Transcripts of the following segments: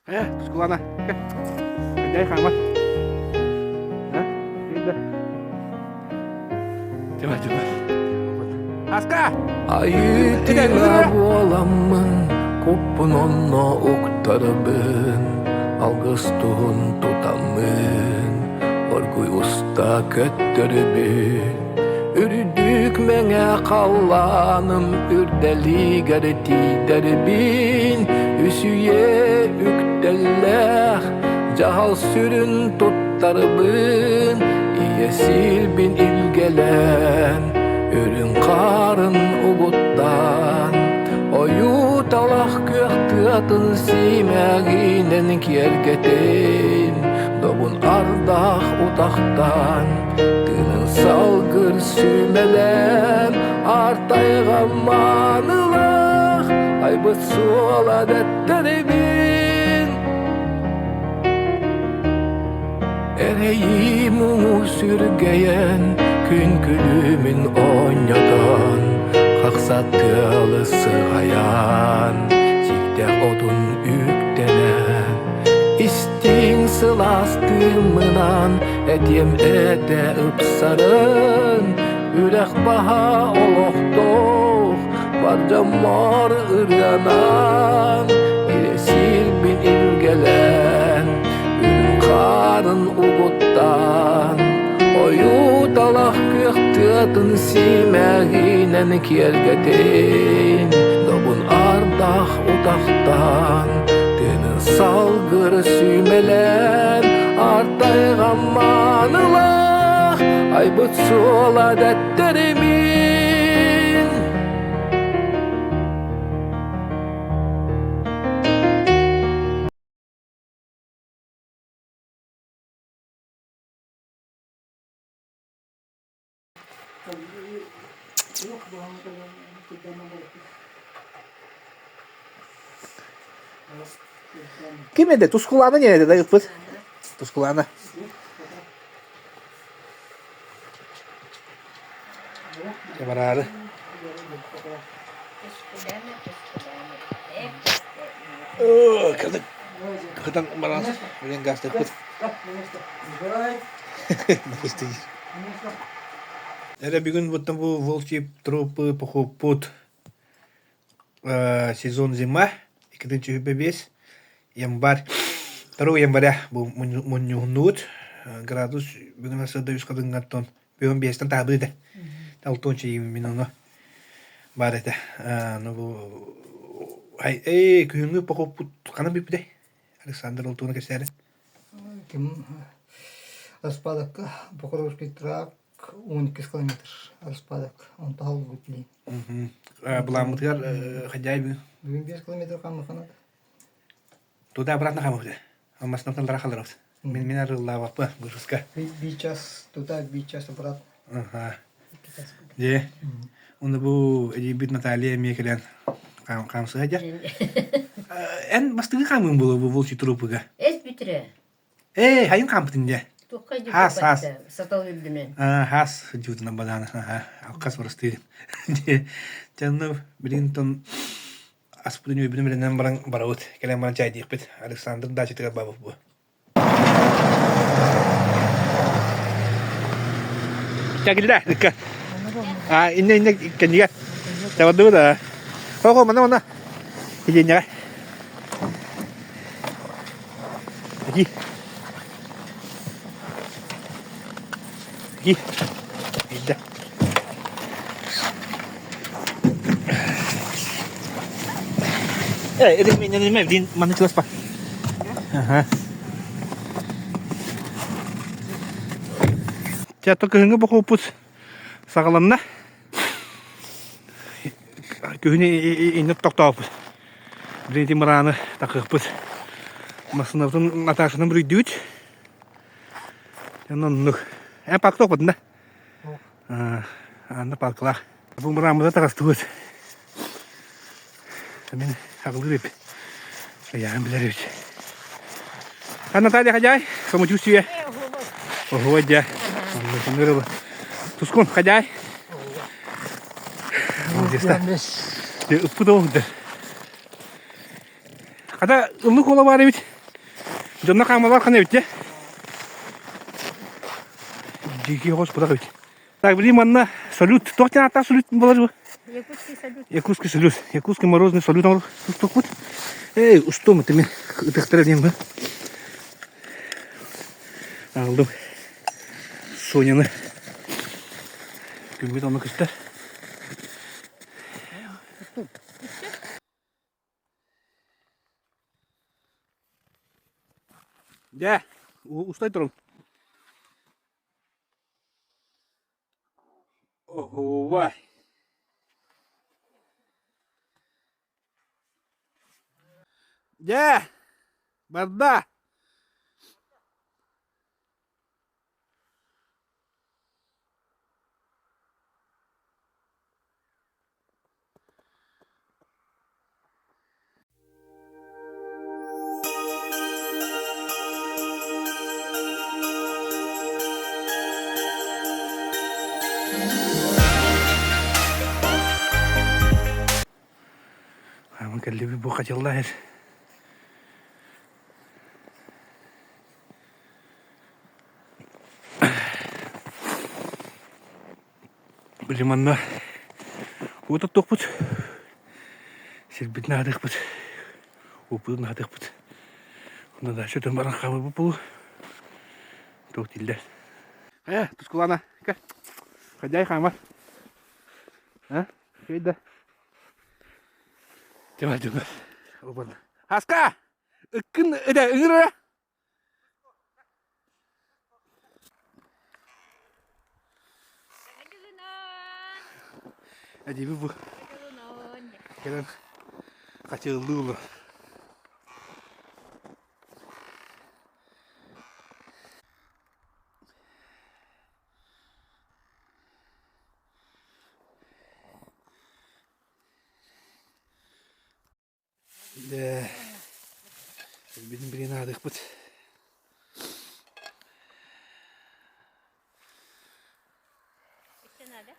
Хайа, Тускулана, Хадьай хаамар. Тима, Тима. Аска! Айыы тыла буоламмын, куппун онно уктарабын, алгыс туһун тутаммын, оргуй уста көттөрөбүн. Үрдүк мэҥэ халлааным үрдэлигэр тиийдэрбин, үсүйэ үктэллээх дьаһал сүрүн туттарбын, ийэ сирбин илгэлээн, үрүҥ хаарын угуттаан, ойуу талах күөх тыатын сиимэҕинэн киэргэтэн, добун ардах утахтаан, Тыынын салгыр сүмэлээн, артайга маанылаах, айбыт суола дэттэрибин. Эрэйи муҥу сүргэйэн, күн күлүмүн оонньотон, хахсат тыалы сыҕайан, сииктээх отун үктэнэн, истиҥ сылаас тыыммынан Этиэм этэ ыпсарын, үрэх баһа олохтоох, бар дьоммор ырыанан, сирбин илгэлээн, үрүҥ хаарын угуттаан, ойуу талах күөх тыатын симэҕинэн киэргэтин, добун ардах утахтаан, тыынын салгыр сүүмэлээн, артайга маанылаах айбыт суола дэттэримин. Ким этэ? Тускулаана диэн этэ да ыппыт. Тускулаана. Бараары. Кытык кытан баран билин гастыкпыт. Эрэ бүгүн буттан бу волчьи трупы похуппут сезон зима 2025 январь 2 января бу мунньуһуннубут градус бүгүн сырда үс хатыҥҥаттан бүгүн биэстэн таабы этэ алтонча мин ону баар этэ ну бу эй күһүҥҥү похуппут ханан бүппүтэй Александр Алтуна кэсээри Ким Распадокка Покровский тракт 12 километр Распадок онто халбыт билин. Былааммытыгар хадьаай бүгүн. Бүгүн 5 километр хаммахана. Туда обратно хаммыты. Масынан лара халарабыт. Мин мин арыллаабаппа выпуска. Би час туда, би час обратно. Ага. Дьэ. Уну бу эдийбит Наталья эмиэ кэлэн хаамсыга дьэ. Эн бастыгы хаамыын буолуо бу волчий трупыга. Эс бүтүрэ. Ээ, хайын хаампытын дьэ. Туохха Хаас, хаас. Сатал үрдүнэн. Хаас дьуутунан бадаана. Алкас барыстыыр. Дьэ, билигин тон аспытын үөбүнү билинэн баран барабыт. Кэлэн баран чайдиэхпит. Александр дачатыгар бабыт бу. Кэллэ, ыкка. А, инне инне кэннигэр. Табардыбыт а. Хо-хо, мана мана. Илиэннэҕэ. Ики. Ики. Илдэ. Э, это меня не имеет, маны чугаспа. Ага. Чэ, кыһыҥҥы бохуоппут саҕаланна. Күһүнү инник тохтооппут. Билигин ити мырааны такыахпыт. Массыынабытын Наташаны бүрүйдүбүт. Оннук. Эн парктоохпутун да? Анна паркалаах. Бу мырааммыта таҕыстыбыт. Мин аҕылыыр эбит. Ыйааһын билэр эбит. А Наталья хадяй, самочувствие. Ого, дьэ. Тускун, хадяй. Молодец. Ыппыт ол. Хата ыллык ола бар эбит. Дьонно хаамалар хана эбит Дикий хос куда эбит. Так, блин, манна салют. Туох диэн ааттаах салют буолар бу? Якутский салют. Якутский салют. Якутский морозный салют устукпут. Эй, устум, это мен ытыктара диэн бу. Алдым. Соняны. Күммүт онно көстөр. Дьэ, устай турун. Оһуобай. Дьэ, барда. Хааман кэллибит бу хачылла иһэр. Били манна уот оттуохпут, сирбитин аһатыахпыт, уоппутун аһатыахпыт. Онно дальше өтөн баран хаалбыт буолуо. Туох дииллэр. Хайа, Тускулаана, кэ. Хадьай хаамар. А? Үчүгэй да? Дьэ, дьэ, Хаска! Ыккын ыта ыҥыр Эдиби бу кэлэн хачыыллыы олор. Дьэ, билин билин аадыахпыт. Өссө наада?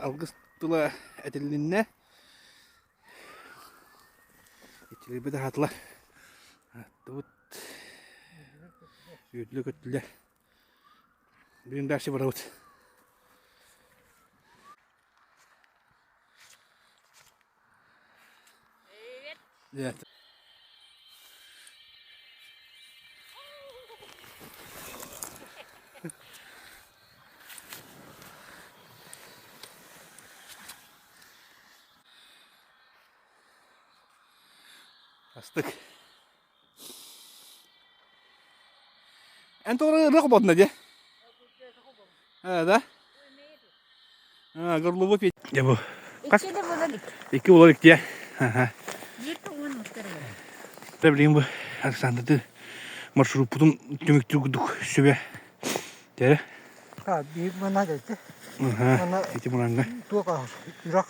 Алгыс тыла этилиннэ. Иччилэрбит аһаатылар. Аттыбыт үөрдүлэ-көттүлэр. Бүгүн дальше барабыт. Привет. Астык. Эн тоҕо ырыа холботуна дии? Э, да? А, горловой петь. Дьэ бу. Хас? Икки да буолар ик. Икки буолар иккиэ. Аха. Биир тугун мустар Дьэ билигин бу Александрды маршруппутун түмүктүүр курдук сүбэ. Дьэ. А, биир мана дайте. Аха. Мана Ити муранга. туох аһар? Үрэх.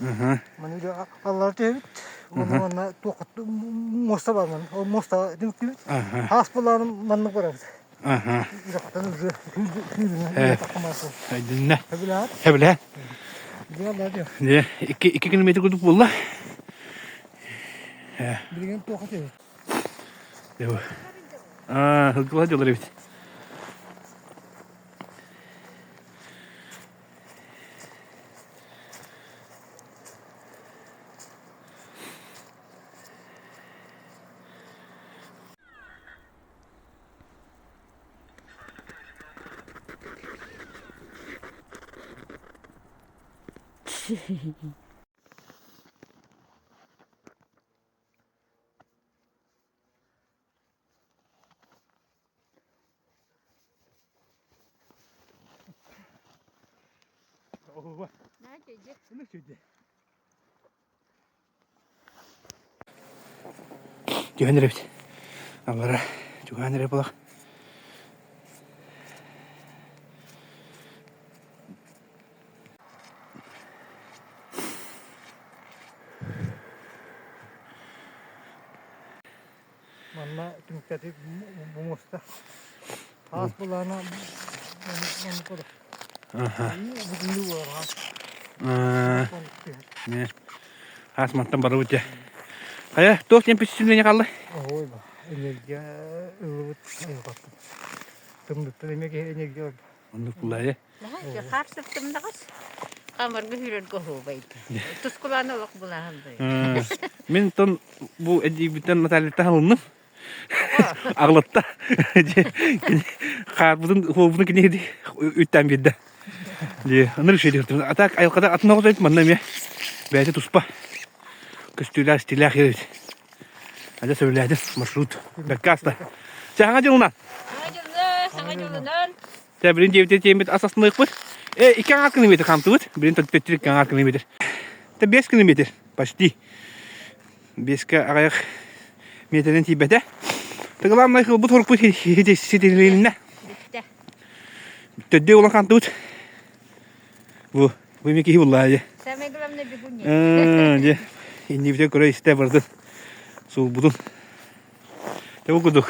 Аха. Маны үрэх аллара түһэбит. Уонна манна туох муоста бар ман. Ол муоста түмүктүүбүт. Аха. Хаас булаарын маннык барабыт. Аха. Үрэхтэн уже сүүрүнэн Э. таххамаасы. Айдынна. Хэбилэһэр. Хэбилэ. Дьэ, дьэ. Дьэ, 2 километр курдук буолла. Э. Билигин туох этэ? Дьэ бу. Аа, сылгылар дьоллор эбит. Түһэн эрэбит. Аллара чугаһаан эрэ буолах. Манна түмүктэти бу муоста. Таас былаана маннык буолар. Бүтүннүү буолар. Хаас мантан барыбыт дьэ. Хайа, туох диэн впечатление хаалла? Ой, энергия ылыбыт айылҕаттан. Тымныттан эмиэ киһи энергия ылла. Оннук буллаайа. Хаар сыптымнаҕас. Хамарга сүүрэргэ оһуобайда. Тускулааны олох булаһан Мин тон бу эдьиийбиттэн Натальяттан алынным. Аҕылатта. Хаарбытын, хуобутун кини үттээн биэрдэ. Дии, ыныр үчүгэй диир. А так айылҕата атын оҕото эбит манна эмиэ бэйэтэ туспа көстүүлээх, истиилээх эбит. Адьас сөбүлээтим маршрут. Бэркэ ааста. Чэ, саҥа дьылынан! Саҥа дьылынан, саҥа дьылынан! Чэ, билин дьиэбитигэр тиийэммит ас астыныахпыт. Э, икки аҥаар километр хаамтыбыт. Билин төттөрү икки аҥаар километр. Это 5 километр, почти. Биэскэ аҕыйах миэтэрэнэн тиийбэтэ. Главное, ылбыт хорукпут ситиһилиннэ. Бүттэ. Төрдүө улан хаамтыбыт. Бу, бу эмиэ киһи буллаа дьэ. Самое главное бегунья. Дьэ, иннибитин көрө-истэ бардын. Суолбутун. Дьэ бу курдук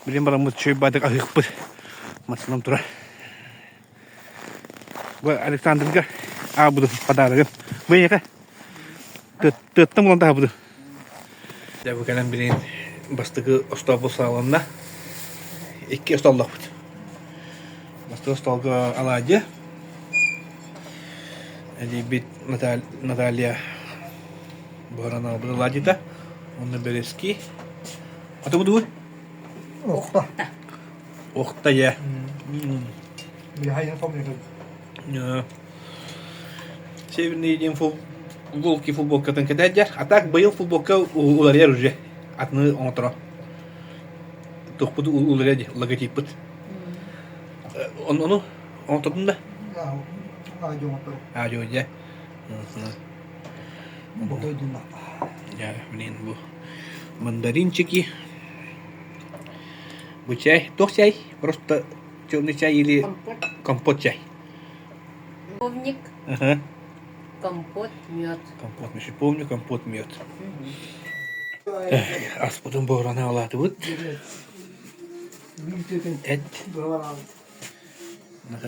билин бараммыт үчүгэй баайдык аһыахпыт массыынам турар. Бу Александрга аабытым подарогын. Бу эйиэхэ тыаттан булан таһабытым. Дьэ бу кэлэн билигин бастакы остуолбут саҕаланна. Икки остуоллаахпыт. Бастакы остуолга алаадьы. Эдьиийбит Наталья буһаран аҕалбыт алаадьыта. Уонна бэрэски. Аты бу Охта. Охта я. Билэһайын хомуйар. Северный диэн футболки футболкатын кэтээддэр. А так быйыл футболка уларыйар уже. Атыны оҥоторо. Туохпут уларыйар дии, логотиппыт. Ону оҥотордун да? Аадьо оҥотору. Аадьо дьэ. Бу дойдуннахпа. Дьэ, блин, бу мандаринчики. Бу чай, туох чай? Просто черный чай или Компот. компот чай? Половник, Ага. компот, мед. Компот, еще помню, компот, мед. Аспытын буорана алаатыбыт. Эт.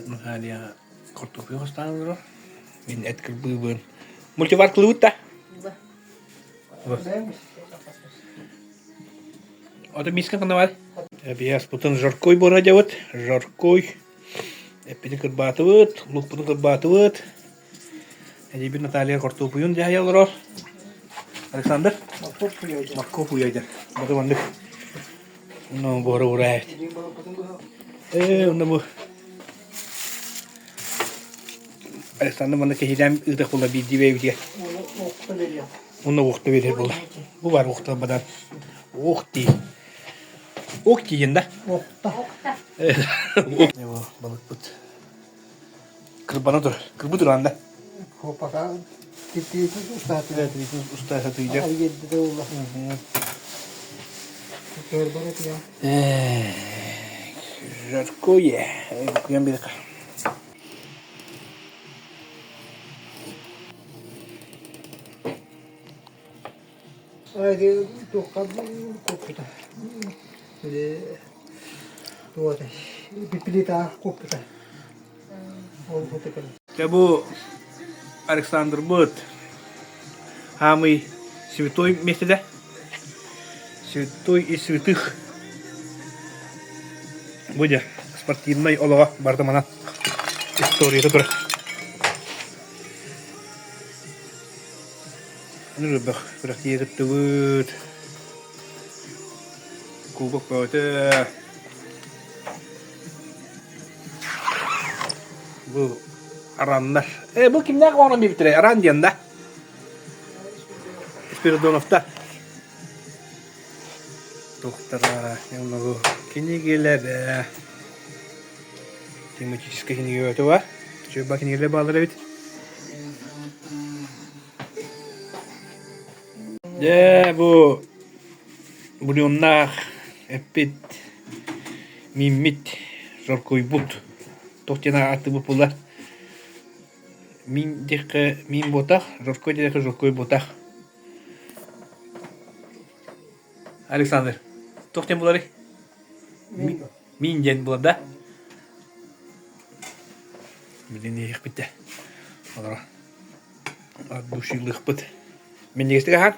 Наталья картофель хостаан олорор. Мин эт кырбыыбын. Мультиваркалыыбыт да? Ото миска ханна бар? Биэспутун жаркой буорадьабыт. Жаркой. Эппитин кырбаатыбыт, луукпутун кырбаатыбыт. Эдьиийбит Наталья хортуоппуйун дьаһайа олорор. Александр? Моркуоп уйайдар. Бары маннык. Онно буора ураайт. Ээ, онно бу Александр манна киһилээн ыытах буолла биирдии бэйэбитигэр. Онно уохта биэрэр буолла. Бу бар уохта бадан. Уох дии. Уох диигин да? Уохта. Балыкпыт кырбана тур. Кырбы туран да. Пока тириитин устаатыгар. Тириитин устаа сатыйдьа. Аргедде улла. Көрбөр этиям. Жаркое. Куян бирка. Ай туохха куппута. Или туота. Пипилита куппута. Ол бутыкын. Дьэ бу Александрбыт хаамый святой миэстэтэ. Святой из святых. Бу дьэ спортивнай олоҕо барыта манан историята турар. Аны күрэхтиһии кыттыбыт. Кубок бөҕөтө. Бу Араннар. Э, бу кимнээх оҥорон биэрбиттэрэй? Аран диэн да? Спиридоновтар. Туохтара, бу кинигэлэрэ. Тематическай кинигэ өтө бар. Чөйбө кинигэлэр бааллар эбит. Дьэ, бу бульоннаах эппит, мииммит, соркуйбут туох диэн ааттыыбыт буолла? Миин диэххэ миин буотах, жоркой диэххэ жоркой буотах. Александр, туох диэн буоларый? Миин диэн буолар да? Билин иһиэхпит дэ. Олоро. Душилыахпыт. Минньигэстик аһаан?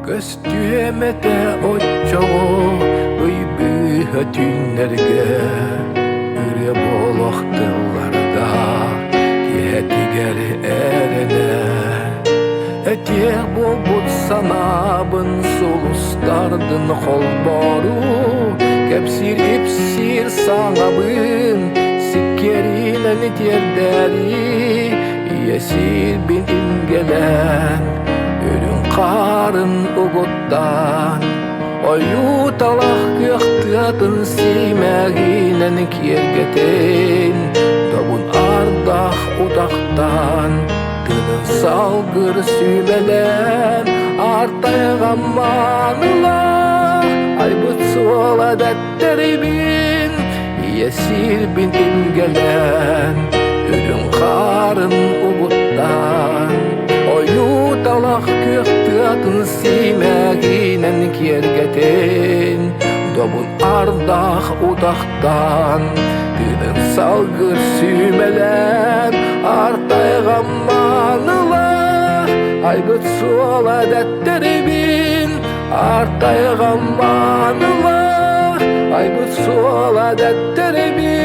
Көстүөм этэ оччоҕо ый быыһа түүннэргэ ырыа буолуох тылларга киэһэтигэр эрэнэ Этиэх буолбут санаабын сулустардын холбоору Кэпсиир ипсиир саҥабын сиккиэринэн тиэрдээри Ийэ сирбин ингэлээн үрүҥ хаарын угуттаан Ойуу талах күөх тыатын сиимэҕинэн киэргэтэн Добун ардах утахтаан Тыынын салгыр сүүмэлээн Артайҕа маанылаах Айбыт суола дэттэрибин Ийэ сирбин илгэлээн Үрүҥ хаарын угуттаан Ойуу талах күөх тыатын сиимэҕинэн киэргэтэн Добун ардах утахтаан Тыынын салгыр сүүмэлээн Артайҕа маанылаах Айбыт суола дэттэрибин Артайҕа маанылаах Айбыт суола дэттэрибин.